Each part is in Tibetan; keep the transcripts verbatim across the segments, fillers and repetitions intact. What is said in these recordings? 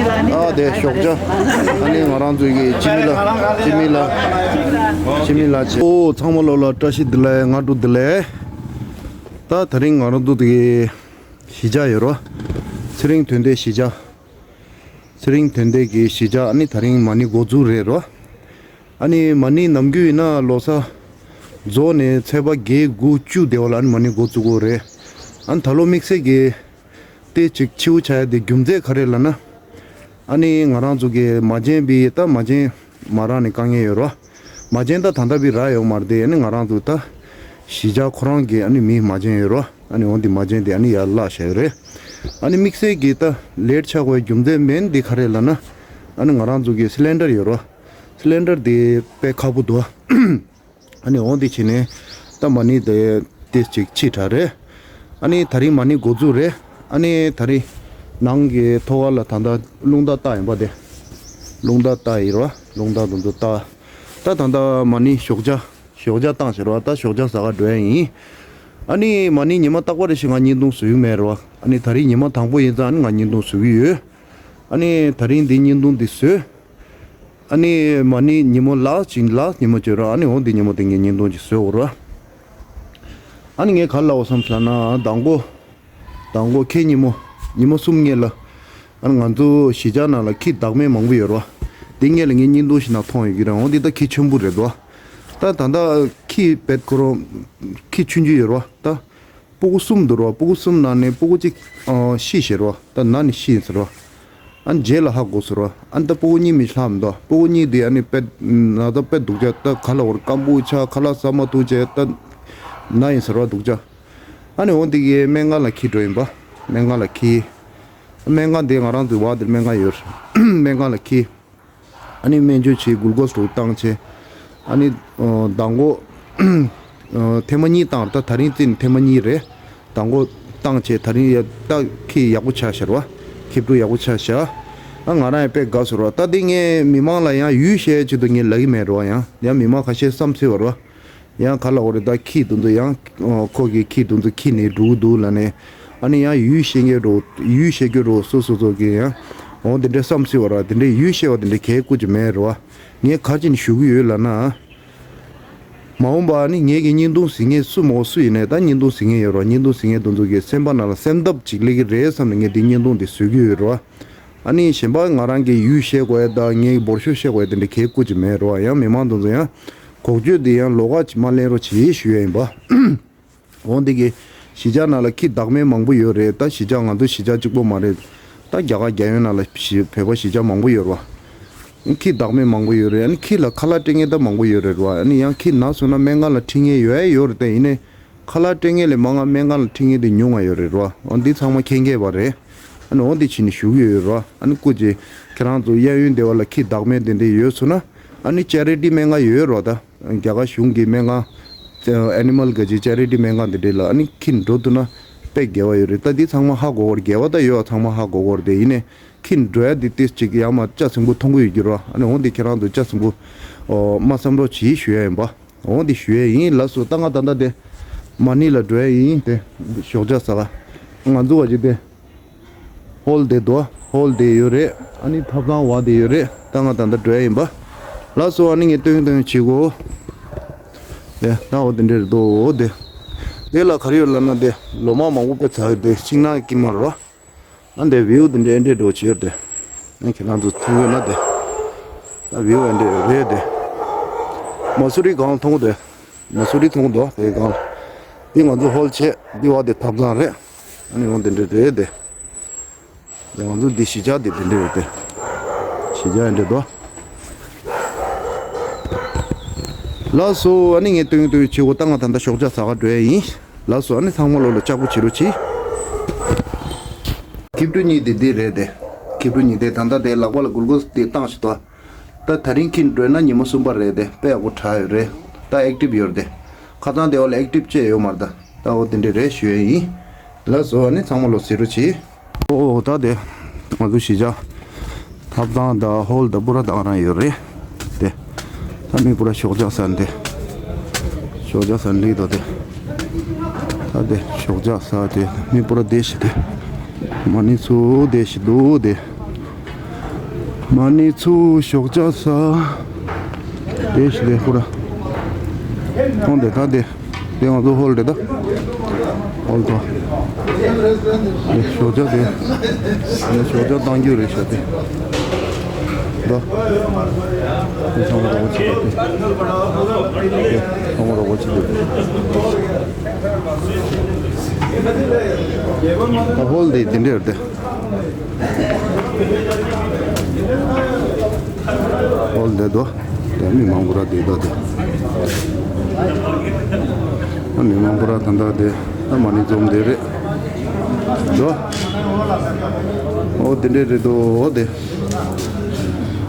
ཨ་དེ་ཞོགས་ཇ། ཨ་ནི་ང་རང་ཚོའི་གི་སྤྱི་མི་ལ། སྤྱི་མི་ལ། སྤྱི་མི་ལ་ཅེ། ཨོ་ཚང་མ་ལོ་ལ་བཀྲ་ཤིས་བདེ་ལེགས། སྔ་དྲོ་བདེ་ལེགས། ད་དེ་རིང་ང་རང་ཚོ་དེ་གི་གཞིས་ཆགས་ཡོད་རོ། ཚེ་རིང་དོན་ལྡན་གཞིས་ཆགས། ཚེ་རིང་དོན་ལྡན་གྱི་གཞིས་ཆགས། ཨ་ནི་དེ་རིང་མ་ཎི་འགོ་འཛུགས་རེད་རོ། ཨ་ནི་མ་ཎི་ནམ་རྒྱུན་ཡིན་ན་ལོ་གསར་རྫོགས་ནས་ཚེས་པ་བརྒྱད་དགུ་བཅུ་དེ་བ་ལ་ཨ་ནི་མ་ཎི་འགོ་བཙུགས་ཀྱི་ཡོད་རེད། ཨ་ནི་ད་ལོ་དམིགས་བསལ་གྱི་དེ་ཅིག་ཕྱིའུ་ཆགས་ཡ་དེ་རྒྱུ་མཚན་ག་རེ་ལབ་ན། ཨ་ནི་ང་རང་ཚོ་གི་མ་བྱན་པའི་ད་མ་བྱན་མ་རག་ནས་དཀའ་ངལ་ཡོད་རོ། མ་བྱན་ད་ད་ལྟ་བི་རག་ཡོད་མ་རེད་དེ། ཨ་ནི་ང་རང་ཚོ་ད་གཞིས་ཆགས་ཁོ་རང་གི་ཨ་ནི་མི་མ་བྱན་ཡོད་རོ། ཨ་ནི་འོ་འདི་མ་བྱན་དེ་ཨ་ནི་ཡར་བརླག་བཞག་ཡོད་རེད། ཨ་ནི་དམིགས་བསལ་གྱི་ད་ལེཊ་ཆགས་དགོས་རྒྱུ་མཚན་མིན་འདི་ག་རེ་ལབ་ན། ཨ་ནི་ང་རང་ཚོ་གི་སི་ལིན་ཌར་ཡོད་རོ། སི་ལིན་ཌར་དེ་དཔེ་ཁག་པོ་འདུག་ཨ་ནི་འོ་འདི་བྱས་ནས་ད་མ་ཎི་དེ་ཏེས་ཅིག་ཕྱིས་དྲགས་རེད། ཨ་ནི་དེ་རིང་མ་ཎི་འགོ་འཛུགས་རེད། ཨ་ནི་དེ་རིང་ནང་གི་ཐོག་ཁ་ལ་ད་ལྟ་རླུང་རྟ་བཏགས་ཡིན་པ་དེ། རླུང་རྟ་བཏགས་ཡིན་རོ། རླུང་རྟ་དེ་ཚོ་བཏགས། ད་ད་ལྟ་མ་ཎི་ཞོགས་ཇ། ཞོགས་ཇ་བཏང་ཟེར་བ། ད་ཞོགས་ཇ་ཟ་ག་འགྲོ་ཡ་ཡིན། ཨ་ནི་མ་ཎི་ཉི་མ་རྟག་པ་རེ་ཞིག་ང་བརྙན་ཐུང་བཟོ་གི་མེད་རོ། ཨ་ནི་དེ་རིང་ཉི་མ་དང་པོ་ཡིན་ཙང་ཨ་ནི་ང་བརྙན་ཐུང་བཟོ་གི་ཡོད། ཨ་ནི་དེ་རིང་འདི་བརྙན་ཐུང་འདི་བཟོས། ཨ་ནི་མ་ཎི་ཉིན་མོ་ལགས་ཅིག་ལགས་ཉིན་མོ་བྱོས་རོགས། ཨ་ནི་འོ་འདི་ཉིན་མོ་དེ་ངས་བརྙན་ཐུང་ཅིག་བཟོས་འོ་རོགས། ཨ་ནི་ངས་ག་རེ་ལབ་འོ་བསམ་ཟེར་ན་མདང་དགོང་། མདང་དགོང་ཁེ་ཉིན་མོ། ཉིན་མོ་གསུམ་སྔོན་ལ། ཨ་ནི་ང་ཚོ་གཞིས་ཆགས་ནང་ལ་ཁྱི་བདག་མེད་མང་པོ་ཡོད་རོགས། དེ་སྔོན་ལ་ངས་བརྙན་ཐུང་ཞིག་ནང་མཐོང་ཡོད་ཀྱི་རེད། འོ་འདི་ད་ཁྱི་ཆེན་པོ་རེད་དོ། ད་ད་ད་ཁྱི་བེད་ཁོ་རང་། ཁྱི་ཆུང་ཆུང་ཡོད་རོགས་ད། སྤུ་གུ་གསུམ་འདུག་རོ། སྤུ་གུ་གསུམ་ནང་ནས་སྤུ་གུ་གཅིག་ཨ་ཤི་ཤེས་རོ། ད་ན་ནི་ཤི་ཡིན་ཟེར་རོ། ཨ་ནི་རྗེས་ལ་ཧ་གོ་ཟེར་རོ། ཨ་ནི་ད་སྤུ་གུ་གཉིས་མི་ལྷག་མི་འདུག་སྤུ་གུ་གཉིས་དེ་ཨ་ནི་དཔེ་ན་ད་དཔེ་སྡུག་ཅག་ད་ཁ་ལག་བོར་སྐམ་པོ་ཆགས། ཁ་ལག་ཟ་མ་ཐུབ་བྱས་ད་ན་ཡིན་ཟེར་རོ་སྡུག་ཅག་ཨ་ནི་འོ་འདི་གི་སྨན་ཁང་ལ་ཁྱི་འགྲོ་ཡིན་པ། སྨན་ཁང་ལ་ཁྱི། སྨན་ཁང་དེ་ང་རང་ཚོའི་བར་དེར་སྨན་ཁང་ཡོད། སྨན་ཁང་ལ་ཁྱི། ཨ་ནི་སྨན་བཅོས་བྱས། གུལ་ཀོས་རུ་བཏང་བྱས། ཨ་ནི་ཨ་མདང་དགོང་ཨ་ཐེངས་མ་གཉིས་བཏང་། ད་དེ་རིང་བརྩིས་ནས་ཐེངས་མ་གཉིས་རེད། མདང་དགོང་བཏང་བྱས་དེ་རིང་ཡ་ད་ཁྱི་ཡག་པོ་ཆགས་ཤག་རོ། ཁྱི་ཕྲུག་ཡག་པོ་ཆགས་ཤག་ཨ་ང་རང་ཡང་དཔེ་དགའ་སོང་རོ། ད་འདི་ངས་མི་མང་ལ་ཡང་ཡུལ་བཤད་ཆེད་དུ་ངས་ལབ་ཀྱི་མེད་རོ། ཡང་ཡང་མི་མང་ཁ་ཤས་བསམ་སྲིད་པ་རོ། ཡང་ག་ལ་འོ་རེད། ད་ཁྱི་དེ་ཚོ་ཡང་ཨ་ཁོ་གི་ཁྱི་དེ་ཚོ་ཁྱི་ནས་འགྲོ་གི་འདུག་ལབ་ནས། ཨ་ནི་ཡང་ཡུལ་བཤད་མཁན་རོ། ཡུལ་བཤད་རྒྱུ་རོ། སོ་སོ་སོ་གི་ཡང་འོ་དེ་འདྲའི་བསམ་སྲིད་པ་ར། དེ་འདྲའི་ཡུལ་བཤད་པ་དེ་འདྲའི་གལ་ཀུ་ཅི་མེད་རོ། ངས་ག་རེ་བྱས་ནས་ཞུ་གི་ཡོད་ལབ་ན། མ་འོངས་པ་ཨ་ནི་ངེད་ཀྱི་བརྙན་ཐུང་གཟིགས་མཁན་སུ་མོ་སུ་ཡིན་ནའི་ད་བརྙན་ཐུང་གཟིགས་མཁན་ཡོད་རོ། བརྙན་ཐུང་གཟིགས་མཁན་དེ་ཚོ་གི་སེམས་པ་ནང་ལ་སེམས་འདབ་ཅིག་སླེབས་ཀྱི་རེད་བསམ་ནས་ངས་འདི་བརྙན་ཐུང་འདི་བཟོ་གི་ཡོད་རོ། ཨ་ནི་གཞན་པ་ང་རང་གི་ཡུལ་བཤད་དགོས་ཡ་དང་ངའི་འབོར་ཤོག་བཤད་དགོས་ཡ་དེ་འདྲ་གལ་ཀུ་ཅི་མེད་རོ། ཡང་མི་མང་དེ་ཚོ་ཡང་གོག་ཆོད་དེ་ཡང་ལོགས་ཀ་ཅིག་མ་ལེན་རོགས་བྱེད་ཞུ་ཡ་ཡིན་པ། འོ་འདི་གི་གཞིས་ཆགས་ནང་ལ་ཁྱི་བདག་མེད་མང་པོ་ཡོད་རེད། ད་གཞིས་ཆགས་ང་ཚོ་གཞིས་ཆགས་གཅིག་པོ་མ་རེད། ད་རྒྱ་གར་རྒྱལ་ཡོངས་ནང་ལ་གཞི་བོད་པ་གཞིས་ཆགས་མང་པོ་ཡོད་རེད་བ། ཁྱི་བདག་མེད་མང་པོ་ཡོད་རེད། ཨ་ནི་ཁྱི་ལ་ཁ་ལག་སྤྲད་མཁན་ད་མང་པོ་ཡོད་རེད་བ། ཨ་ནི་ཡང་ཁྱི་ན་སོང་ན་སྨན་ཁང་ལ་ཁྲིད་མཁན་ཡོད་ཨེ་ཡོད་རེད། ད་ཡིན་ནའི་ཁ་ལག་སྤྲད་མཁན་ལས་མང་ང་སྨན་ཁང་ལ་ཁྲིད་མཁན་དེ་ཉུང་ང་ཡོད་རེད་རོ། འོ་འདི་ཚང་མ་མཁྱེན་མཁན་བ་རེད། ཨ་ནི་འོ་འདི་བྱས་ནས་ཞུ་གི་ཡོད་རོ། ཨ་ནི་སྐུ་མཁྱེན་ཁྱེད་རང་ཚོ་གཡས་གཡོན་སྡེ་བ་ལ་ཁྱི་བདག་མེད་དེ་འདྲ་ཡོད་སོང་ན་ཨ་ནི་ཅེ་རི་ཊི་སྨན་ཁང་ཡོད་རོ། ད་རྒྱ་གར་གཞུང་གི་སྨན་ཁང་ཨེ་ནི་མལ་ག་ཅིག་ཅེ་རི་ཊི་སྨན་ཁང་དེ་འདྲ་ལ་ཨ་ནི་ཁྱི་འགྲོ་ཐུབ་ན་དཔེ་དགེ་བ་ཡོད་རེད། ད་འདི་ཚང་མ་ཧ་གོ་གོ་རེད། དགེ་བ་ད་ཡོད་པ་ཚང་མ་ཧ་གོ་གོ་རེད། དེ་ཡིན་ནའི་ཁྱི་འགྲོ་ཡ་འདི་ཏིས་ཅིག་ཡ་མ་ལྕགས་སྲིན་པོ་མཐོང་གི་ཡོད་ཀྱི་རོ། ཨ་ནི་འོ་འདི་ཁྱེད་རང་ཚོ་ལྕགས་སྲིན་པོ་ཨོ་མ་བསམ་རོགས་གྱིས་ཞུ་ཡ་ཡིན་པ། འོ་འདི་ཞུ་ཡ་ཡིན། ལགས་སོ། ད་ང་ད་ལྟ་དེ་མ་ཎི་ལ་འགྲོ་ཡ་ཡིན། དེ་ཞོགས་ཇ་ཟ་ག་ང་ཚོ་བ་ཅིག་དེ་ཧོལ་དེ་དོ་ཧོལ་དེ་ཡོད་རེད། ཨ་ནི་ཐབ་ཚང་བ་དེ་ཡོད་རེད། ད་ང་ད་ལྟ་འགྲོ་ཡ་ཡིན་པ། ལགས་སོ། ཨ་ནི་ངས་སྟོན་སྟོན་བྱེད་གོ། དེ་ད་འོ་དེ་འདྲ་རེད་དོ། འོ་དེ་དེ་ལ་ག་རེ་ཡོད་ལབ་ན་དེ་ལོ་མ་མང་པོ་དཔེ་ཚ་ཡོད་དེ་ཤིང་ནགས་དཀྱིལ་མ་རོ། ཨ་འདི་བིའུ་འདི་འདྲ་འདྲ་འགྲོ་བྱེད་དེ། ཨ་ཁྱེད་རང་ཚོ་མཐོང་ཡོད་ན་དེ། ད་བིའུ་འདི་འདྲ་རེད་དེ། མ་སུ་རི་སྒང་མཐོང་དེ། མ་སུ་རི་མཐོང་དོ་དེ་སྒང་། འདི་ང་ཚོ་ཧོལ་བྱེད་འདི་བ་དེ་ཐབ་ཚང་རེད། ཨ་ནི་འོ་འདི་འདྲ་རེད་དེ། དེ་ང་ཚོ་འདི་གཞིས་ཆགས་འདི་འདི་འདྲ་རེད་དེ། གཞིས་ཆགས་འདི་འདྲ་དོ། ལགས་སོ། ཨ་ནི་ངས་སྟོན་སྟོན་བྱེད་གོ། ད་ང་ད་ལྟ་ཞོགས་ཇ་ཟ་ག་འགྲོ་ཡ་ཡིན། ལགས་སོ། ཨ་ནི་ཚང་མ་ལོ་ལ་ལྕགས་པོ་བྱེད་རོགས་གྱིས། ཁྱི་ཕྲུག་གཉིས་དེ་འདི་རེད་དེ། ཁྱི་ཕྲུག་གཉིས་དེ་ད་ལྟ་དེ་ལག་པ་ལ་གུལ་ཀོས་དེ་བཏང་ཞིག་ཏོ། ད་དེ་རིང་ཁྱི་འགྲོས་ན་ཉི་མ་གསུམ་པ་རེད་དེ། དཔེ་ཡག་པོ་དྲག་ཡོད་རེད། ད་ཨེག་ཊིབ་ཡོད་རེད་དེ། ཁ་སང་དེ་བ་ལ་ཨེག་ཊིབ་བཅས་ཡོད་མ་རེད་ད། ད་འོ་དེ་འདྲ་རེད་ཞུ་ཡ་ཡིན། ལགས་སོ། ཨ་ནི་ཚང་མ་ལོ་ཟེར་རོགས་གྱིས། ཨོ་ད་དེ་ང་ཚོ་གཞིས་ཆགས་ཐབ་ཚང་དང་ཧོལ་དང་པུ་ར་དང་རང་ཡོད་རེད་དེ། ད་མི་པུ་ར་ཞོགས་ཇ་ཟ་འདི། ཞོགས་ཇ་ཟ་འདི་དོ་དེ། ད་དེ་ཞོགས་ཇ་ཟ་དེ་མི་པུ་ར་དེ་ཞིག་དེ། མ་ཎི་ཚུ་དེ་ཞིག་འདུག་དེ། མ་ཎི་ཚུ་ཞོགས་ཇ་ཟ། དེ་ཞིག་ལས་ཁོ་ར། མཐོང་དེ་ད་དེ། དེ་ང་ཚོ་ཧོལ་དེ་ད། ཧོལ་ཐོ། དེ་ཞོགས་ཇ་དེ། དེ་ཞོགས་ཇ་བཏང་རྒྱུ་རེད་ཤག་དེ། ད། དེ་ཚང་མ་རོགས་བྱེད་དེ། དེ་ཚང་མ་རོགས་བྱེད་དེ། ད་ཧོལ་དེ་དེ་འདྲ་རེད་དེ། ཨོལ་དེ་དོ། དེ་མི་མང་པོ་ར་དེ་དོ་དེ། ཨ་མི་མང་པོ་ར་ད་ད་དེ། ཨ་མ་ཎི་འཛོམས་དེ་རེད། དོ། ཨོ་དེ་འདྲས་རེད་དོ་ཨོ་དེ།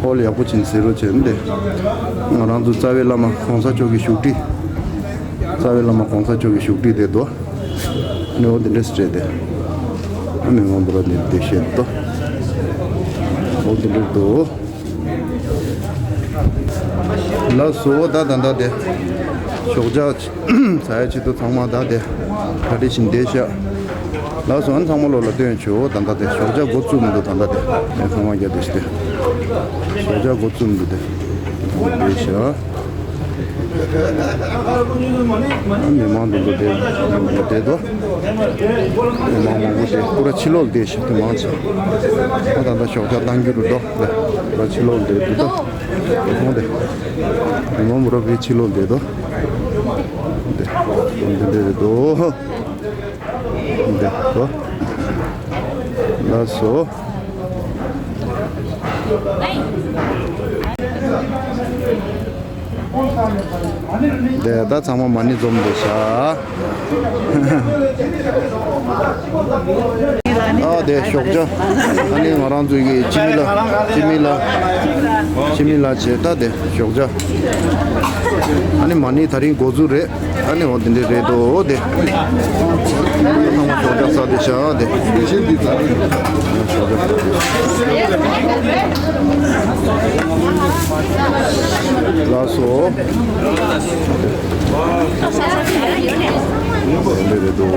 ཨོལ་ཡག་པོ་ཕྱིན་ཟེར་རོ་བྱས་ནི་དེ། ང་རང་ཚོ་རྩ་བའི་བླ་མ་གོང་ས་མཆོག་གི་བཞུགས་ཁྲི། རྩ་བའི་བླ་མ་གོང་ས་མཆོག་གི་བཞུགས་ཁྲི་དེ་དོ། ནི་འོ་དེ་འདྲས་སྤྲད་དེ། ཨ་མི་མང་པོ་ར་ནི་དེ་བཤད་དོ། འོ་དེ་འདྲས་དོ། ལགས་སོ་ད་ད་ད་དེ། ཞོགས་ཇ་ཟ་ཡ་ཆེད་དུ་ཚང་མ་ད་དེ། ག་དེ་བཞིན་བསྡད་ཤག་ལགས་སོ་ཨ་ཚང་མ་ལོ་ལ་སྟོན་ཆོག་ད་ད་དེ་ཞོགས་ཇ་འགོ་བཙུགས་མི་འདུག་ད་ད་དེ། ཨ་ཚང་མ་རྒྱ་དེ་ཞིག་དེ། ཞོགས་ཇ་འགོ་བཙུགས་མི་འདུག་དེ། བསྡད་ཤག་མི་མང་དུ་འདུག་དེ་འདུག་དེ་དོ། མི་མང་མང་པོ་དེ་སྐུ་ར་ཕྱི་ལོགས་དེ་ཞིག་ཏུ་མང་ཆེ། ཨ་ད་ལྟ་ཞོགས་ཇ་བཏང་རྒྱུ་རུ་འགྲོ་དེ་སྐུ་ར་ཕྱི་ལོགས་དེ་འདུག་དོ། དེ་མང་དེ་མི་མང་པོ་ར་བའི་ཕྱི་ལོགས་དེ་དོ། དེ་དེ་དེ་རེད་དོ། འདི་ལ་སོ། འདི་ད་ཚང་མ་མ་ཎི་འཛོམས་འདུག་ཤག་ཨ་དེ་ཞོགས་ཇ། ཨ་ནི་ང་རང་ཚོའི་གི་འཆི་མེད་ལགས། འཆི་མེད་ལགས། འཆི་མེད་ལགས་བྱས་ད་དེ་ཞོགས་ཇ། ཨ་ནི་མ་ཎི་ད་རིང་འགོ་འཛུགས་རེད། ཨ་ནི་འོ་དེ་འདྲས་རེད་དོ་དེ། ཚང་མ་ཞོགས་ཇ་ཟ་དེ་ཤ་དེ། ལགས་སོ། དེ་འདྲས་རེད་དོ།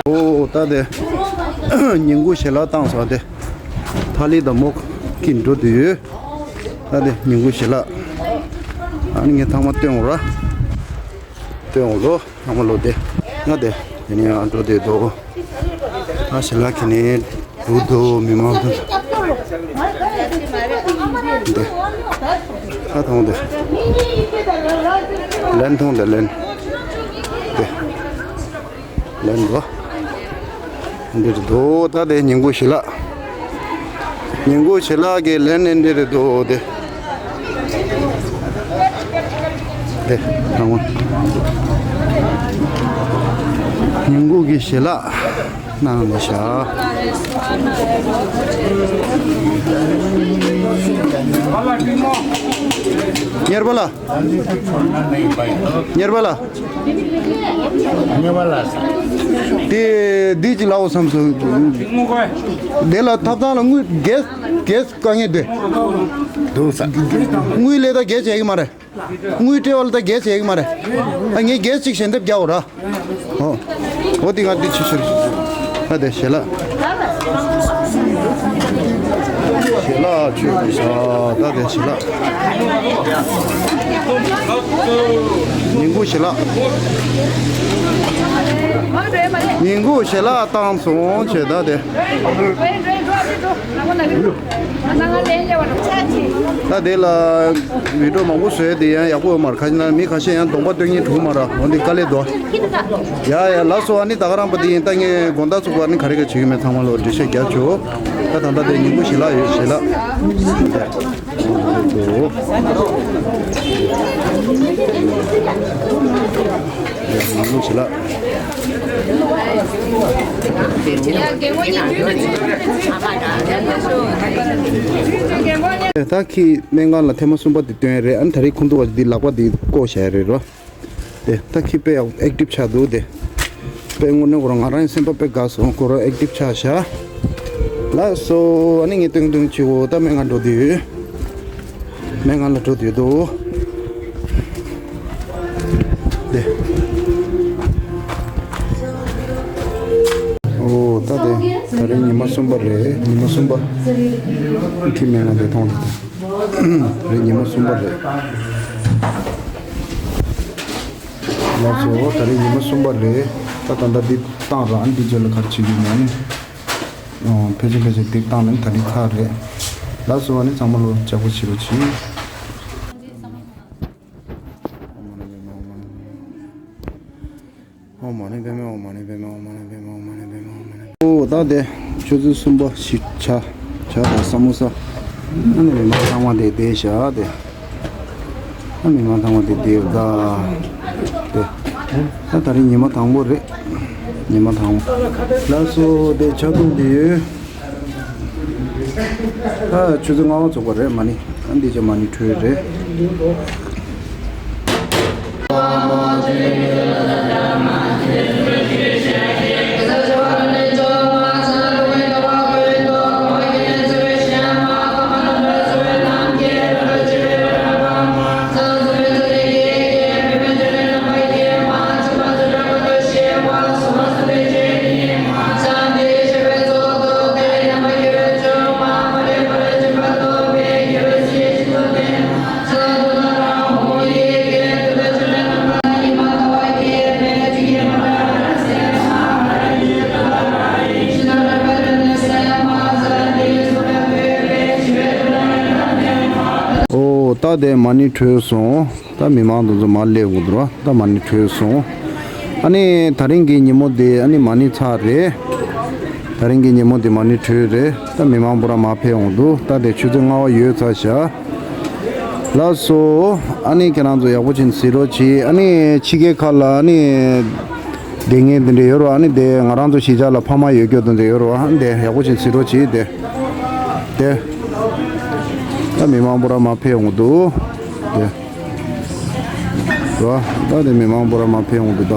ཨོ་ད་དེ་ཉིན་གུང་ཞལ་ལག་བཏང་སོང་དེ། ཐ་ལི་དང་མོ་ཀི་འགྲོ་དུས་ཡོད། ད་དེ་ཉིན་གུང་ཞལ་ལག་ཨ་ནི་ངས་ཚང་མ་སྟོན་འོང་ར། སྟོན་འོང་ལོ། ཚང་མ་ལོ་དེ། ང་དེ། དེ་ནས་ཡང་འགྲོ་དེ་དོ། ད་ཞལ་ལག་ཁྱེར་ནས་འདུག་དོ་མི་མང་དུ། དེ། ད་ཐོང་དེ། ལན་ཐོང་དེ་ལན། དེ། ལན་འགྲོ། འདིར་འདུག་ད་དེ་ཉིན་གུང་ཞལ་ལག་ཉིན་གུང་ཞལ་ལག་གི་ལན་ནི་འདིར་འདུག་དེ། དེ་ནང་ཉིན་གུང་གི་ཞལ་ལག་གནང་ནས་བཞག་གཉེར་པ་ལགས། གཉེར་པ་ལགས། དེ་འདི་ཅིག་ལའོ་བསམ་སོང་། དེ་ལ་ཐབ་ཚང་ལ་དངུལ་གེས་གེས་དཀའ་ངལ་འདུག་དངུལ་ལས་ད་གེས་བྱེད་ཀྱི་མ་རེད། དངུལ་སྤྲད་པ་ལ་ད་གེས་བྱེད་ཀྱི་མ་རེད། ཨ་ངས་གེས་ཅིག་ཞལ་འདེབས་རྒྱག་འོ་ར། ཨོ། ཨོ་དེ་ང་དེ་ཆུ་ཆུར། ད་དེ་ཞལ་ལག་ཞལ་ལག་ཆུ་ས་ད་དེ་ཞལ་ལག་ཉིན་གུང་ཞལ་ལག་ཉིན་གུང་ཞལ་ལག་བཏང་སོང་བྱས་ད་དེ། ད་དེ་ལ་བི་ཌིའོ་མང་པོ་བཟོས་དེ་ཡང་ཡག་པོ་ཡོད་མ་རེད། ཁ་ཤས་ན་མི་ཁ་ཤས་ཡང་གདོང་པ་སྟོན་མཁན་འདུག་མ་རེད། འོ་འདི་དཀའ་ལས་འདུག་ཡ་ཡ་ལགས་སོ། ཨ་ནི་ད་ག་རང་པ་དེ་ཡིན། ད་ངས་དགོང་དག་ཚུགས་པ་ཨ་ནི་ག་རེ་ག་བྱེད་ཀྱི་མེད། ཚང་མ་ལོ་འགྲེལ་བཤད་རྒྱག་ཆོག་ད་ད་ལྟ་དེ་ཉིན་གུང་ཞལ་ལག་ཡོད། ཞལ་ལག་ཉིན་གུང་ཞལ་ལག་ད་ཁྱི་སྨན་ཁང་ལ་ཐེངས་མ་གསུམ་པ་དེ་བཏོན་རེད། ཨ་ནི་ད་རེས་ཁོང་ཚོ་བ་འདི་ལག་པ་འདི་བཀོག་བཞག་རེད་རོ། དེ་ད་ཁྱི་དཔེ་ཡག་ཨེག་ཊིབ་ཆགས་འདུག་དེ། དཔེ་དངོས་གནས་ཁོ་རང་ང་རང་སེམས་པ་དཔེ་དགའ་སོང་། ཁོ་རང་ཨེག་ཊིབ་ཆགས་ཤག་ལགས་སོ། ཨ་ནི་ངས་སྟོན་སྟོན་བྱེད་འོ། ད་སྨན་ཁང་འགྲོ་དུས། སྨན་ཁང་ལ་འགྲོ་དུས་འདུག་དེ། ཨོ་ད་དེ་ད་རེས་ཉི་མ་གསུམ་པ་རེད། ཉི་མ་གསུམ་པ། ཁྱི་སྨན་ཁང་དེ་མཐོང་འདུག་རེད། ཉི་མ་གསུམ་པ་རེད། ལགས་སོ། ད་རེས་ཉི་མ་གསུམ་པ་རེད། ད་ད་ལྟ་འདི་བཏང་ར། ཨ་ནི་འདི་རྗེས་ལ་ག་རེ་བྱེད་རྒྱུ་ཡིན་ན་ནི། ཨོ་ཕལ་ཆེར་ཕལ་ཆེར་འདི་བཏང་ནས་ད་རེས་ཚར་རེད། ལགས་སོ། ཨ་ནི་ཚང་མ་ལོ་ལྕགས་པོ་བྱེད་རོགས་གྱིས། ཨོཾ་མ་ཎི་པདྨེ། ཨོཾ་མ་ཎི་པདྨེ། ཨོཾ་མ་ཎི་པདྨེ། ཨོཾ་མ་ཎི་པདྨེ། ཨོཾ་མ་ཎི་པདྨེ། ཨོ་ད་དེ་ཆུ་ཚོད་གསུམ་པ་ཞིག་ཇ། ཇ་དང་ས་མོ་ས། ཨ་ནི་མི་མང་ཚང་མ་དེ་བསྡད་བཞག་དེ། ཨ་མི་མང་ཚང་མ་དེ་བསྡད་ཡོད་ད། དེ། ད་ད་རེས་ཉི་མ་དང་པོ་རེད། ཉི་མ་དང་པོ། ལགས་སོ། དེ་ཇ་འཐུང་བསྡད་ཡོད། ཨ་ཆུ་ཚོད་ལྔ་པ་ཚུགས་པ་རེད། མ་ཎི། ཨ་འདི་ཅག་མ་ཎི་འཁྲོལ་རེད། ཨོ་ད་དེ་མ་ཎི་འཁྲོལ་སོང་། ད་མི་མང་དེ་ཚོ་མར་སླེབས་འོང་འདུག་ར། ད་མ་ཎི་འཁྲོལ་སོང་། ཨ་ནི་ད་རིང་གི་ཉིན་མོ་དེ་ཨ་ནི་མ་ཎི་ཚར་རེད། ད་རིང་གི་ཉིན་མོ་དེ་མ་ཎི་འཁྲོལ་རེད། ད་མི་མང་པོ་ར་མར་ཕེབས་འོང་འདུག་ད་དེ་ཆུ་ཚོད་ལྔ་པ་ཡོལ་ཚར་ཤག་ལགས་སོ། ཨ་ནི་ཁྱེད་རང་ཚོ་ཡག་པོ་བྱས་ནས་གཟིགས་རོགས་གྱིས། ཨ་ནི་ཕྱི་རྒྱལ་ཁག་ལ་ཨ་ནི་བསྡད་མཁན་དེ་འདྲ་ཡོད་རེད་བ། ཨ་ནི་དེ་ང་རང་ཚོ་གཞིས་ཆགས་ལ་ཕ་མ་ཡོད་རྒྱུ་དེ་འདྲ་ཡོད་རེད་བ། ཨ་ནི་དེ་ཡག་པོ་བྱས་ནས་གཟིགས་རོགས་གྱིས། དེ་དེ་ད་མི་མང་པོ་ར་མར་ཕེབས་འོང་འདུག་དེ། རོ། ད་དེ་མི་མང་པོ་ར་མར་ཕེབས་འོང་འདུག་ད།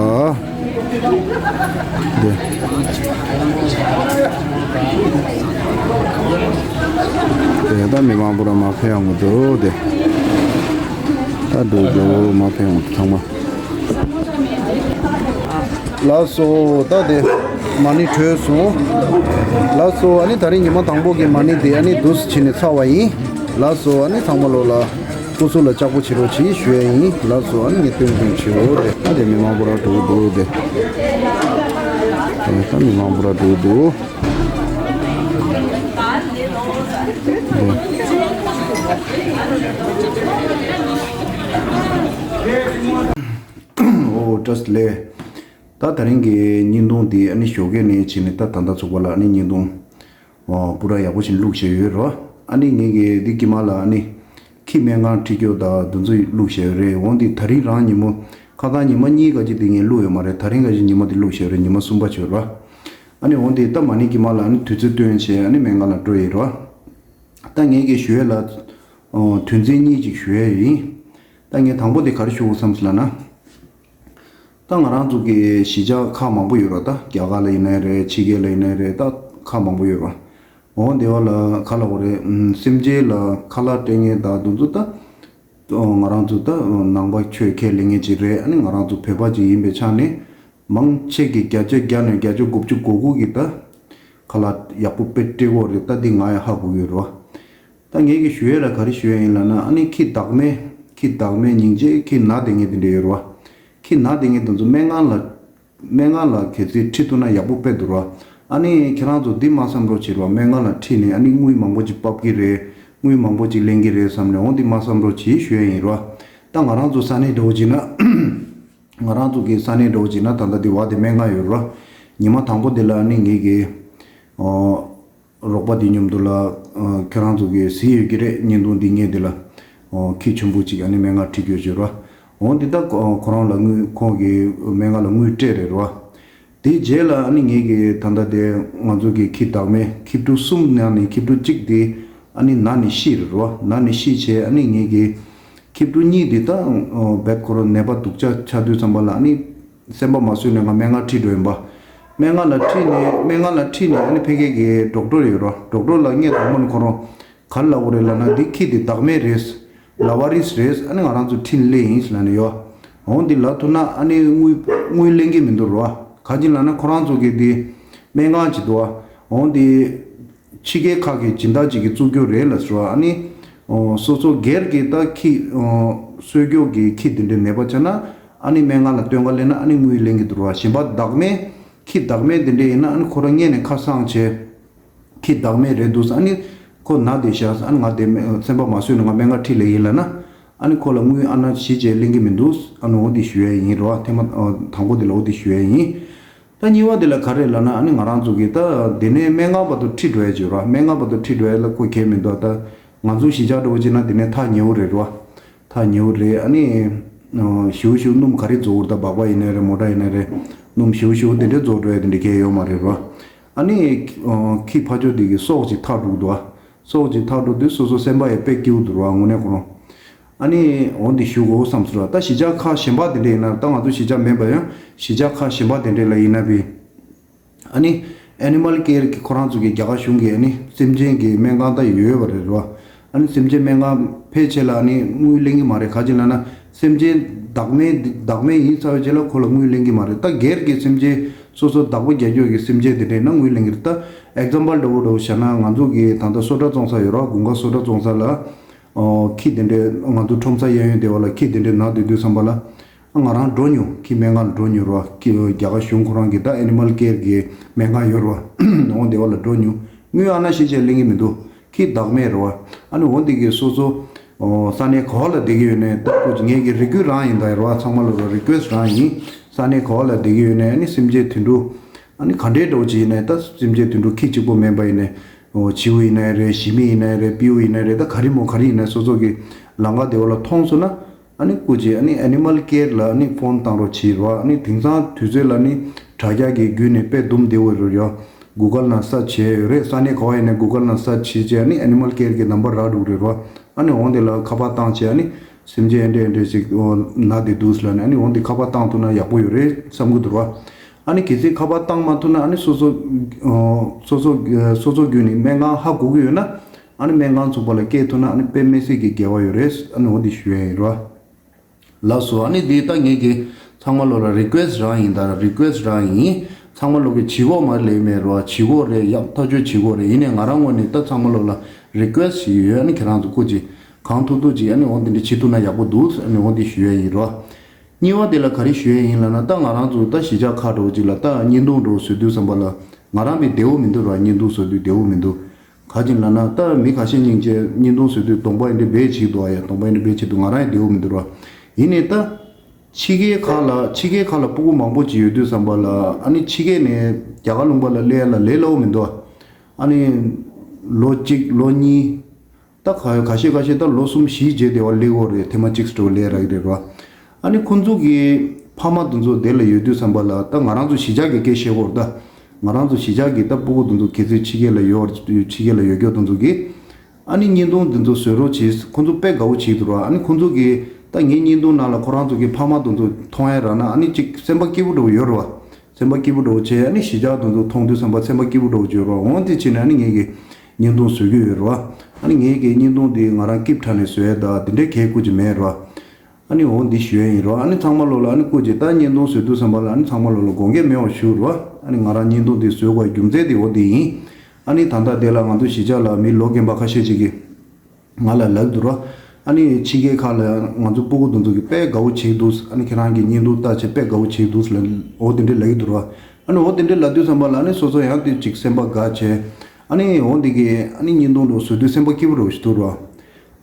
དེ། དེ་ད་མི་མང་པོ་ར་མར་ཕེབས་འོང་འདུག་དེ། ད་འགྲོ་འགྲོ་མར་ཕེབས་འོང་འདུག་ཚང་མ། ལགས་སོ། ད་དེ་མ་ཎི་གྲོལ་སོང་། ལགས་སོ། ཨ་ནི་ད་རིང་ཉི་མ་དང་པོ་གི་མ་ཎི་དེ་ཨ་ནི་འདུག་སེ་བྱས་ནས་ཚར་བ་ཡིན། ལགས་སོ། ཨ་ནི་ཚང་མ་ལོ་ལ། སྐུ་གཟུགས་ལ་ལྕགས་པོ་བྱེད་རོགས་གྱིས་ཞུ་ཡ་ཡིན། ལགས་སོ། ཨ་ནི་ངས་སྟོན་སྟོན་བྱེད་འོ་རེད། ཨ་དེ་མི་མང་པོ་ར་འགྲོ་འདུག་དེ། ཨ་ད་མི་མང་པོ་ར་འགྲོ་འདུག་ཨོ་བཀྲ་ཤིས་བདེ་ལེགས། ད་ད་རིང་གི་བརྙན་ཐུང་འདི་ཨ་ནི་ཞོགས་ཀས་ནས་བྱས་ནས་ད་ད་ལྟ་ཚུགས་པ་ལ་ཨ་ནི་བརྙན་ཐུང་། ཨོ་པུ་ར་ཡག་པོ་ཞིག་བླུགས་བཞག་ཡོད་རོ། ཨ་ནི་ངེད་ཀྱི་འདི་དཀྱིལ་མ་ལ་ཨ་ནི་ཁྱི་སྨན་ཁང་ཁྲིད་རྒྱུ་དང་དེ་ཚོ་བླུགས་བཞག་ཡོད་རེད། འོན་ཏེ་ད་རིང་རང་ཉིན་མོ་ཁ་སང་ཉི་མ་གཉིས་ག་ཅིག་དེ་ངས་བླུགས་ཡོད་མ་རེད། ད་རིང་ག་ཅིག་ཉི་མ་དེ་བླུགས་བཞག་ཡོད་རེད། ཉི་མ་གསུམ་པ་བྱས་རོ། ཨ་ནི་འོན་ཏེ་ད་མ་ཎི་དཀྱིལ་མ་ལ་ཨ་ནི་དུས་ཚོད་བཏོན་བྱས་ཨ་ནི་སྨན་ཁང་ལ་འགྲོ་ཡི་རོ། ད་ངེད་ཀྱི་ཞུ་ཡས་ལ་ཨོ་དོན་ཚན་གཉིས་ཅིག་ཞུ་ཡས་ཡིན། ད་ངས་དང་པོ་དེ་ག་རེ་ཞུ་དགོས་བསམ་སོང་ལབ་ན། ད་ང་རང་ཚོ་གི་གཞིས་ཆགས་ཁག་མང་པོ་ཡོད་རེད། ད་རྒྱ་གར་ལ་ཡིན་ནའི་རེད། ཕྱི་རྒྱལ་ལ་ཡིན་ནའི་རེད། ད་ཁག་མང་པོ་ཡོད་རེད། འོ་དེ་བ་ལ་ག་ལབ་དགོས་རེད། ཨམ་སེམས་ཅན་ལ་ཁ་ལག་སྤྲད་མཁན་དང་དེ་ཚོ་ད་ང་རང་ཚོ་ད་ནང་པ་ཆོས་ཁས་ལེན་མཁན་ཅིག་རེད། ཨ་ནི་ང་རང་ཚོ་བོད་པ་ཅིག་ཡིན་པའི་ཆ་ནས་མང་ཆེ་གི་བརྒྱ་ཆ་བརྒྱ་ནས་བརྒྱ་ཆ་དགུ་བཅུ་གོ་དགུ་གི་ད་ཁ་ལག་ཡག་པོ་དཔེ་སྤྲད་ཀྱི་ཡོད་རེད། ད་འདི་ང་ཡང་ཧ་གོ་གི་ཡོད་རེད་བ། ད་ངེད་ཀྱི་ཞུ་ཡས་ལ་ག་རེ་ཞུ་ཡས་ཡིན་ལབ་ན། ཨ་ནི་ཁྱི་བདག་མེད། ཁྱི་བདག་མེད་སྙིང་རྗེ། ཁྱི་ན་བསྡད་མཁན་དེ་འདྲ་ཡོད་རེད་བ། ཁྱི་ན་བསྡད་མཁན་དེ་ཚོ་སྨན་ཁང་ལ། སྨན་ཁང་ལ་གལ་སྲིད་ཁྲིད་ཐུབ་ན་ཡག་པོ་དཔེ་འདུག་ར། ཨ་ནི་ཁྱེད་རང་ཚོ་འདི་མ་བསམ་རོགས་བྱེད་རོགས། སྨན་ཁང་ལ་ཁྲིད་ནས་ཨ་ནི་དངུལ་མང་པོ་ཅིག་འབབ་ཀྱི་རེད། དངུལ་མང་པོ་ཅིག་ལེན་གྱི་རེད་བསམ་ནས། འོ་འདི་མ་བསམ་རོགས་བྱེད་ཞུ་ཡས་ཡིན་ར། ད་ང་རང་ཚོ་ས་གནས་འདྲ་བོ་བྱས་ན། ང་རང་ཚོ་གི་ས་གནས་འདྲ་བོ་བྱས་ན་ད་ལྟ་འདི་བ་དེ་སྨན་ཁང་ཡོད་ར། ཉི་མ་དང་པོ་དེ་ལ་ཨ་ནི་ངེད་ཀྱི་ཨོ་རོགས་པ་དེ་མཉམ་དུ་ལ། ཨ་ཁྱེད་རང་ཚོ་གིས་གཟིགས་ཡོད་ཀྱི་རེད། བརྙན་ཐུང་འདི་སྔོན་དེ་ལ། ཨོ་ཁྱི་ཆེན་པོ་གཅིག་ཨ་ནི་སྨན་ཁང་ཁྲིད་རྒྱུ་བྱོས་ར། འོ་འདི་ད་ཁོ་ཁོ་རང་ལ་དངུལ། ཁོང་གིས་སྨན་ཁང་ལ་དངུལ་སྤྲད་རེད་ར། དེའི་རྗེས་ལ་ཨ་ནི་ངེད་ཀྱི་ད་ལྟ་དེ་ང་ཚོ་གི་ཁྱི་བདག་མེད་ཁྱི་ཕྲུག་གསུམ་ནང་ནས་ཁྱི་ཕྲུག་གཅིག་དེ་ཨ་ནི་ན་ནས་ཤི་རེད་རོ། ན་ནས་ཤི་བྱས་ཨ་ནི་ངེད་ཀྱི་ཁྱི་ཕྲུག་གཉིས་དེ་ད་རྦད་ཁོ་རང་ནད་པ་སྡུག་ཅག་ཆགས་དུས་ཙམ་པ་ལ་ཨ་ནི་སེམས་པ་མ་བཟོད་ནས་ང་སྨན་ཁང་ཁྲིད་འགྲོ་ཡིན་པ། སྨན་ཁང་ལ་ཁྲིད་ནས་སྨན་ཁང་ལ་ཁྲིད་ནས་ཨ་ནི་ཕ་གི་གི་ཌོག་ཊར་ཡོད་རོ། ཌོག་ཊར་ལ་ངས་དང་པོ་ནས་ཁོ་རང་ག་རེ་ལབ་དགོས་རེད་ལབ་ན། འདི་ཁྱི་འདི་བདག་མེད་རེད། ལ་བ་རིས་རེད། ཨ་ནི་ང་རང་ཚོ་ཁྲིད་ནས་སླེབས་ཡིན་ལབ་ནས་ཡོད། འོ་འདི་ལབ་ཐུབ་ན་ཨ་ནི་དངུལ་དངུལ་ལེན་གྱི་མི་འདུག་རོ། ག་ཅི་ལབ་ན་ཁོ་རང་ཚོ་གི་འདི་སྨན་ཁང་ཅིག་འདུག་ཨ། འོ་འདི་ཕྱི་རྒྱལ་ཁག་གི་སྦྱིན་བདག་ཅིག་གིས་བཙུགས་རྒྱུ་རེད་ལབ་ཟེར་བ། ཨ་ནི་སོ་སོ་སྒེར་གྱི་ད་ཁྱི་གསོ་སྐྱོང་གི་ཁྱི་འདི་འདྲའི་ནད་པ་ཆགས་ན་ཨ་ནི་སྨན་ཁང་ལ་སྟོན་ཁ་སླེབས་ན་ཨ་ནི་དངུལ་ལེན་གྱི་འདུག་རོ། གཞན་པ་བདག་མེད་ཁྱི་བདག་མེད་འདི་འདྲ་ཡིན་ན་ཨ་ནི་ཁོ་རང་སྔོན་ནས་ཁ་གསང་བྱས། ཁྱི་བདག་མེད་རེད་འདུག་ཨ་ནི་ཁོ་ན་བསྡད་ཤག་ཨ་ནི་ང་དེ་སེམས་པ་མ་བཟོད་ནས་ང་སྨན་ཁང་ཁྲིད་ལེ་ཡིན་ལབ་ན། ཨ་ནི་ཁོ་ལ་དངུལ་ཨ་ན་གཞི་བྱས་ལེན་གྱི་མི་འདུག་ཨ་ནི་འོ་འདི་ཞུ་ཡ་ཡིན་རོ། ཐེངས་མ་དང་པོ་འདི་ལ་འོ་འདི་ཞུ་ཡ་ཡིན། ད་གཉིས་པ་འདི་ལ་ག་རེ་ལབ་ན། ཨ་ནི་ང་རང་ཚོ་གི་ད་འདི་ནས་སྨན་ཁང་བར་དུ་ཁྲིད་འགྲོ་ཡ་ཅིག་རོ། སྨན་ཁང་བར་དུ་ཁྲིད་འགྲོ་ཡ་ལ་ཁོ་གལ་མི་འདུག་ད་ང་ཚོ་གཞིས་ཆགས་འགྲོ་བ་ཅིག་ན་འདི་ནས་ཐག་ཉེ་བོ་རེད་རོ། ཐག་ཉེ་བོ་རེད། ཨ་ནི་ཞེ་པོ་ཞེ་པོ་སྣུམ་ག་རེ་རྫོགས་རེད། ད་སྦག་སྦག་ཡིན་ནའི་རེད། མོ་ཊ་ཡིན་ནའི་རེད། སྣུམ་ཞེ་པོ་ཞེ་པོ་དེ་འདྲས་རྫོགས་འགྲོ་ཡ་དེ་འདྲས་གལ་ཡོད་མ་རེད་རོ། ཨ་ནི་ཁྱི་ཕར་ཕྱོགས་དེ་གི་སྲོག་ཅིག་ཐག་འགྲོ་གི་འདུག་ཨ། སྲོག་ཅིག་ཐག་འགྲོ་དུས་སོ་སོ་སེམས་པ་ཡང་དཔེ་སྐྱིད་པོ་འདུག་རོ། དངོས་གནས་ཁོ་རང་ཨ་ནི་འོ་འདི་ཞུ་དགོས་བསམ་སོང་ར། ད་གཞིས་ཆགས་ཁག་གཞན་པ་དེ་འདྲས་ཡིན་ན། ད་ང་ཚོ་གཞིས་ཆགས་མིན་པ་ཡང་གཞིས་ཆགས་ཁག་གཞན་པ་དེ་འདྲས་ལ་ཡིན་ན་བི། ཨ་ནི་ཨེ་ནི་མལ་ཀེར་གི་ཁོ་རང་ཚོ་གི་རྒྱ་གར་གཞུང་གི་ཨ་ནི་སེམས་ཅན་གྱི་སྨན་ཁང་ད་ཡོད་པ་རེད་རོ། ཨ་ནི་སེམས་ཅན་སྨན་ཁང་ཕལ་ཆེར་ལ་ཨ་ནི་དངུལ་ལེན་གྱི་མ་རེད། ག་ཅི་ལབ་ན་སེམས་ཅན་བདག་མེད་བདག་མེད་ཡིན་ཚར་བའི་རྗེས་ལ་ཁོ་ལ་དངུལ་ལེན་གྱི་མ་རེད། ད་སྒེར་གྱི་སེམས་ཅན་སོ་སོ་བདག་པོ་རྒྱག་རྒྱུ་གི་སེམས་ཅན་དེ་འདྲས་ན་དངུལ་ལེན་གྱི་རེད། ད་ཨེག་ཛམ་པལ་འདྲ་བོ་འདྲ་བོ་བཞག་ན་ང་ཚོ་གི་ད་ལྟ་སོ་ཊ་བཙོང་ས་ཡོད་རོ། དགུན་ཁ་སོ་ཊ་བཙོང་ས་ལ། ཨོ། ཁྱི་དེ་འདྲས་ང་ཚོ་ཁྲོམ་ས་གཡས་གཡོན་དེ་བ་ལ་ཁྱི་དེ་འདྲས་ན་སྡོད་དུས་ཙམ་པ་ལ། ང་རང་འགྲོ་མྱོང་། ཁྱི་སྨན་ཁང་ལ་འགྲོ་མྱོང་རོ། ཁྱི་རྒྱ་གར་གཞུང་ཁོ་རང་གི་ད་ཨེ་ནི་མལ་ཀེར་གི་སྨན་ཁང་ཡོད་རོ། འོ་དེ་བ་ལ་འགྲོ་མྱོང་། དངུལ་ཨ་ན་ཤེས་བྱས་ལེན་གྱི་མི་འདུག་ཁྱི་བདག་མེད་རོ། ཨ་ནི་འོ་འདི་གི་སོ་སོ། ཨོ། ས་གནས་ག་བ་ལ་བསྡད་ཀྱི་ཡོད་ནའི་ད་ཁོ་ངེད་ཀྱི་རེ་སྐུལ་རང་ཡིན། ད་རོ་ཚང་མ་ལ་རོ་རི་ཀུ་ཨེ་སི་ཊི་རང་ཡིན། ས་གནས་ག་བ་ལ་བསྡད་ཀྱི་ཡོད་ནའི་ཨ་ནི་སེམས་ཅན་དུད་འགྲོ། ཨ་ནི་ག་འདྲའི་འདྲ་བོ་ཅིག་ཡིན་ནའི་ད་སེམས་ཅན་དུད་འགྲོ་ཁྱི་གཅིག་པོ་མིན་པ་ཡིན་ནའི། ཨོ། བྱིའུ་ཡིན་ནའི་རེད། ཞི་མི་ཡིན་ནའི་རེད། སྤྲེའུ་ཡིན་ནའི་རེད། ད་ག་རེ་མོ་ག་རེ་ཡིན་ནའི་སོ་སོ་གི་ལམ་ཁ་དེ་བ་ལ་མཐོང་སོང་ན། ཨ་ནི་སྐུ་མཁྱེན་ཨ་ནི་ཨེ་ནི་མལ་ཀེར་ལ་ཨ་ནི་ཕོན་བཏང་རོགས་བྱེད་རོགས། ཨ་ནི་དེང་སང་དུས་ཚོད་ལ་ཨ་ནི་དྲ་རྒྱ་གི་བརྒྱུད་ནས་དཔེ་སྡུམ་བདེ་བོ་རེད་ཡོ། གུ་གལ་ནང་སར་ཆི་བྱས་ཡོད་རེད། ས་གནས་ག་བ་ཡིན་ནའི་གུ་གལ་ནང་སར་ཆི་བྱས་བྱས་ཨ་ནི་ཨེ་ནི་མལ་ཀེར་གི་ནམ་བར་རག་འགྲོ་གི་རེད་རོ། ཨ་ནི་འོང་དེ་ལ་ཁ་པར་བཏང་བྱས་ཨ་ནི་སེམས་ཅན་ཨེ་འདྲས་ཨེ་འདྲས་ཞིག་ན་བསྡད་འདུག་ལབ་ནས་ཨ་ནི་འོང་དེ་ཁ་པར་བཏང་ཐུབ་ན་ཡག་པོ་ཡོད་རེད་བསམ་གི་འདུག་རོ། ཨ་ནི་གལ་སྲིད་ཁ་པར་བཏང་མ་ཐུབ་ན་ཨ་ནི་སོ་སོ་སོ་སོ་སོ་སོ་བརྒྱུད་ནས་སྨན་ཁང་ཧ་གོ་གི་ཡོད་ན། ཨ་ནི་སྨན་ཁང་ཚུགས་པ་ལ་སྐྱེལ་ཐུབ་ན་ཨ་ནི་དཔེ་མི་སྲིད་ཀྱི་དགེ་བ་ཡོད་རེད། ཨ་ནི་འོ་འདི་ཞུ་ཡ་ཡིན་རོ། ལགས་སོ། ཨ་ནི་འདི་ད་ངེད་ཀྱི་ཚང་མ་ལོ་ལ་རི་ཀུ་ཨེ་སི་ཊི་རང་ཡིན། ད་རི་ཀུ་ཨེ་སི་ཊི་རང་ཡིན། ཚང་མ་ལོ་གི་བྱེད་སྒོ་མ་ལས་མེད་རོ། བྱེད་སྒོ་རེད། ཡག་ཐག་ཆོད་བྱེད་སྒོ་རེད། ཡིན་ནའི་ང་རང་ངོས་ནས་ད་ཚང་མ་ལོ་ལ་རི་ཀུ་ཨེ་སི་ཊི་ཞིག་ཡོད། ཨ་ནི་ཁྱེད་རང་ཚོ་སྐུ་མཁྱེན་གང་ཐུབ་ཐུབ་ཅིག་ཨ་ནི་འོ་འདི་འདྲ་བྱེད་ཐུབ་ན་ཡག་པོ་འདུག་ཨ་ནི་འོ་འདི་ཞུ་ཡ་ཡིན་རོ། གཉིས་པ་དེ་ལ་ག་རེ་ཞུ་ཡ་ཡིན་ལབ་ན། ད་ང་རང་ཚོ་ད་གཞིས་ཆགས་ཁག་འདྲ་བོ་ཅིག་ལ་ད་བརྙན་ཐུང་འདྲ་བོ་བཟོ་དུས་ཙམ་པ་ལ་ང་རང་བས་བདེ་བོ་མི་འདུག་ར། བརྙན་ཐུང་བཟོ་དུས་བདེ་བོ་མི་འདུག་ག་ཅི་ལབ་ན་ད་མི་ཁ་ཤས་སྙིང་རྗེ་བརྙན་ཐུང་བཟོ་དུས་གདོང་པ་ཡིན་འདྲ་བས་བྱེད་འདུག་ཨ། ཡ་གདོང་པ་ཡིན་འདྲ་བས་བྱེད་འདུག་ང་རང་ཡང་བདེ་བོ་མི་འདུག་ར། ཡིན་ནའི་ད་ཕྱི་རྒྱལ་ཁག་ལ་ཕྱི་རྒྱལ་ཁག་ལ་སྤུ་གུ་མང་པོ་ཅིག་ཡོད་དུས་ཙམ་པ་ལ་ཨ་ནི་ཕྱི་རྒྱལ་ནས་རྒྱ་གར་ལུང་པ་ལ་སླེབས་ཡ་ལ་ལས་སླ་བོ་མི་འདུག་ཨ། ཨ་ནི་ལོ་གཅིག་ལོ་གཉིས། ད་ག་ཁ་ཤས་ཁ་ཤས་ད་ལོ་གསུམ་བཞི་རྗེས་དེ་བ་སླེབས་ཀྱི་ཡོད་རེད། ཐེངས་མ་གཅིག་སྤྲོ་བོ་སླེབས་རག་གི་རེད་རོ། ཨ་ནི་ཁོང་ཚོ་གི་ཕ་མ་དེ་ཚོ་དེ་ལ་ཡོད་དུས་ཙམ་པ་ལ་ད་ང་རང་ཚོ་གཞིས་ཆགས་ཀྱི་སྐད་བཤད་ཀྱི་ཡོད་རེད། ད་ང་རང་ཚོ་གཞིས་ཆགས་ཀྱི་ད་སྤུ་གུ་དེ་ཚོ་གལ་སྲིད་ཕྱི་རྒྱལ་ལ་ཡོད་ཕྱི་རྒྱལ་ལ་ཡོད་རྒྱུ་དེ་ཚོ་གི་ཨ་ནི་བརྙན་ཐུང་དེ་ཚོ་བཟོ་རོགས་བྱེད། ཁོང་ཚོ་དཔེ་དགའ་བོ་བྱེད་འདུག་རོ། ཨ་ནི་ཁོང་ཚོ་གི་ད་ངའི་བརྙན་ཐུང་ནང་ལ་ཁོ་རང་ཚོ་གི་ཕ་མ་དེ་ཚོ་མཐོང་ཡ་རག་ན་ཨ་ནི་ཅིག་སེམས་པ་སྐྱིད་པོ་འདྲ་བོ་ཡོད་རེད་བ། སེམས་པ་སྐྱིད་པོ་འདྲ་བོ་བྱས། ཨ་ནི་གཞིས་ཆགས་དེ་ཚོ་མཐོང་དུས་ཙམ་པ་སེམས་པ་སྐྱིད་པོ་འདྲ་བོ་བྱེད་རོགས། འོང་དེ་བྱས་ནས་ཨ་ནི་ངེད་ཀྱིས་བརྙན་ཐུང་བཟོ་གི་ཡོད་རོགས། ཨ་ནི་ངེད་ཀྱིས་བརྙན་ཐུང་དེ་ང་རང་སྐྱིད་ཕྲ་ནས་བཟོ་ཡ་ད་དེ་འདྲའི་གལ་ཁུ་ཅིག་མེད་རོགས། ཨ་ནི་འོང་འདི་ཞུ་ཡ་ཡིན་རོགས། ཨ་ནི་ཚང་མ་ལོ་ལ་ཨ་ནི་སྐུ་མཁྱེན་ད་བརྙན་ཐུང་བཟོ་དུས་ཙམ་པ་ལ་ཨ་ནི་ཚང་མ་ལོ་ལ་དགོངས་འགལ་མེད་པ་ཞུ་རོགས། ཨ་ནི་ང་རང་བརྙན་ཐུང་འདི་བཟོ་དགོས་རྒྱུ་མཚན་དེ་འོ་འདི་ཡིན། ཨ་ནི་ད་ལྟ་དེ་ལ་ང་ཚོ་གཞིས་ཆགས་ལ་མི་ལོ་རྒན་པ་ཁ་ཤས་ཅིག་གིས། ང་ལ་ལབ་འདུག་རོ། ཨ་ནི་ཕྱི་རྒྱལ་ཁག་ལ་ང་ཚོ་སྤུ་གུ་དེ་ཚོ་གིས་དཔེ་དགའ་བོ་བྱེད་འདུག་ཨ་ནི་ཁྱེད་རང་གི་བརྙན་ཐུང་ལྟ་བྱས་དཔེ་དགའ་བོ་བྱེད་འདུག་ལབ་འོ་དེ་འདྲས་ལབ་ཀྱི་འདུག་རོ། ཨ་ནི་འོ་དེ་འདྲས་ལབ་དུས་ཙམ་པ་ལ་ཨ་ནི་སོ་སོ་ཡང་དེ་ཅིག་སེམས་པ་དགའ་བྱས། ཨ་ནི་འོ་འདི་གི་ཨ་ནི་བརྙན་ཐུང་འདྲ་བོ་བཟོ་དུས་སེམས་པ་སྐྱིད་པོ་འདྲ་བོ་ཞིག་འདུག་རོ།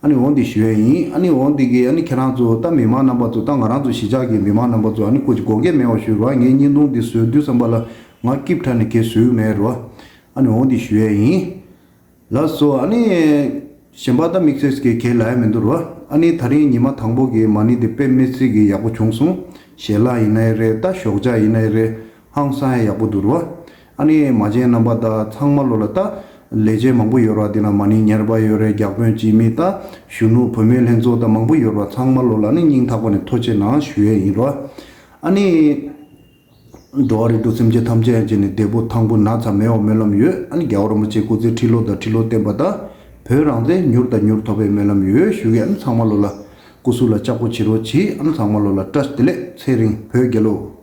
ཨ་ནི་འོ་འདི་ཞུ་ཡ་ཡིན། ཨ་ནི་འོ་འདི་གི་ཨ་ནི་ཁྱེད་རང་ཚོ་ད་མི་མང་རྣམ་པ་ཚོ་ད་ང་རང་ཚོ་གཞིས་ཆགས་ཀྱི་མི་མང་རྣམ་པ་ཚོ་ཨ་ནི་སྐུ་མཁྱེན་དགོངས་འགལ་མེད་པ་ཞུ་རོ། ངའི་བརྙན་ཐུང་འདི་བཟོ་དུས་ཙམ་པ་ལ་ང་སྐྱིད་ཕྲ་ནས་གས་བཟོས་མེད་རོ། ཨ་ནི་འོ་འདི་ཞུ་ཡ་ཡིན། ལགས་སོ། ཨ་ནི་གཞན་པ་ད་དམིགས་བསལ་གྱི་གས་ལབ་ཡ་མི་འདུག་རོ། ཨ་ནི་ད་རིང་ཉི་མ་དང་པོ་གི་མ་ཎི་དེ་དཔེ་མི་སྲིད་ཀྱི་ཡག་པོ་བྱུང་སོང་། ཞལ་ལག་ཡིན་ནའི་རེད། ད་ཞོགས་ཇ་ཡིན་ནའི་རེད། ཧང་སང་ཡག་པོ་འདུག་རོ། ཨ་ནི་མ་བྱན་རྣམ་པ་དང་ཚང་མ་ལོ་ལ་ད་ལས་བྱེད་མང་པོ་ཡོད་ར། དེ་ན་མ་ཎི་གཉེར་པ་ཡོད་རེད། རྒྱ་དཔོན་སྤྱི་མི་ད་གཞོན་ནུ་བུད་མེད་ལྷན་ཚོགས་ད་མང་པོ་ཡོད་ར། ཚང་མ་ལོ་ལ་ནི་སྙིང་ཐག་པ་ནས་ཐུགས་རྗེ་གནང་ཞུ་ཡས་ཡིན་རོ། ཨ་ནི། འགྲོ་བ་རིགས་དྲུག་སེམས་ཅན་ཐམས་ཅད་ཡང་བྱས་ནས་བདེ་པོ་ཐང་པོ་ན་ཚ་མེད་པ་སྨོན་ལམ་ཡོད། ཨ་ནི་རྒྱལ་བ་རིན་པོ་ཆེ་སྐུ་ཚེ་ཁྲི་ལོ་དང་ཁྲི་ལོ་བརྟན་པ་དང་། བོད་རང་བཙན་མྱུར་དང་མྱུར་ཐོབ་པའི་སྨོན་ལམ་ཡོད་ཞུ་གི། ཨ་ནི་ཚང་མ་ལོ་ལ་སྐུ་གཟུགས་ལ་ལྕགས་པོ་བྱེད་རོགས་གྱིས། ཨ་ནི་ཚང་མ་ལོ་ལ་བཀྲ་ཤིས་བདེ་ལེགས། ཚེ་རིང་བོད་རྒྱལ་ལོ།